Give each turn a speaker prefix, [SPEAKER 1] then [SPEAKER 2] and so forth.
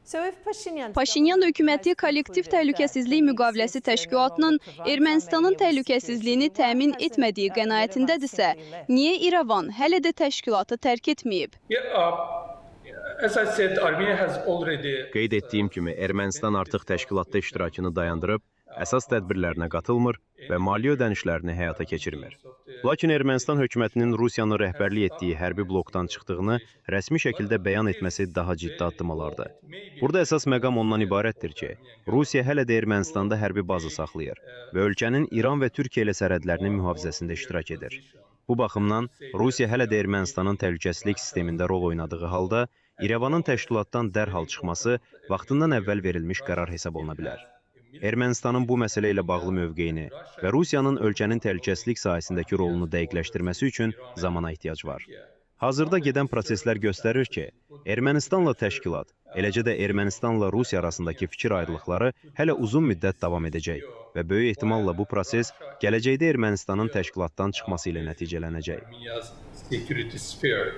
[SPEAKER 1] Paşinyan hökuməti Kollektiv Təhlükəsizlik Müqaviləsi Təşkilatının Ermənistanın təhlükəsizliyini təmin etmədiyi qənaətindədirsə, niyə İrəvan hələ də təşkilatı tərk etməyib?
[SPEAKER 2] As I said, Armenia has already
[SPEAKER 3] Qeyd etdiyim kimi, Ermənistan artıq təşkilatda iştirakını dayandırıb, əsas tədbirlərinə qatılmır və maliyyə ödənişlərini həyata keçirmir. Lakin Ermənistan hökumətinin Rusiyanın rəhbərlik etdiyi hərbi blokdan çıxdığını rəsmi şəkildə bəyan etməsi daha ciddi addımlardır. Burada əsas məqam ondan ibarətdir ki, Rusiya hələ də Ermənistanda hərbi baza saxlayır və ölkənin İran və Türkiyə ilə sərhədlərinin mühafizəsində iştirak edir. Bu baxımdan Rusiya hələ də Ermənistanın təhlükəsizlik sistemində rol oynadığı halda İrəvanın təşkilatdan dərhal çıxması vaxtından əvvəl verilmiş qərar hesab oluna bilər. Ermənistanın bu məsələ ilə bağlı mövqeyini və Rusiyanın ölkənin təhlükəsizlik sahəsindəki rolunu dəqiqləşdirməsi üçün zamana ehtiyac var. Hazırda gedən proseslər göstərir ki, Ermənistanla təşkilat, eləcə də Ermənistanla Rusiya arasındakı fikir ayrılıqları hələ uzun müddət davam edəcək və böyük ehtimalla bu proses gələcəkdə Ermənistanın təşkilatdan çıxması ilə nəticələnəcək.
[SPEAKER 2] Armenia's security sphere.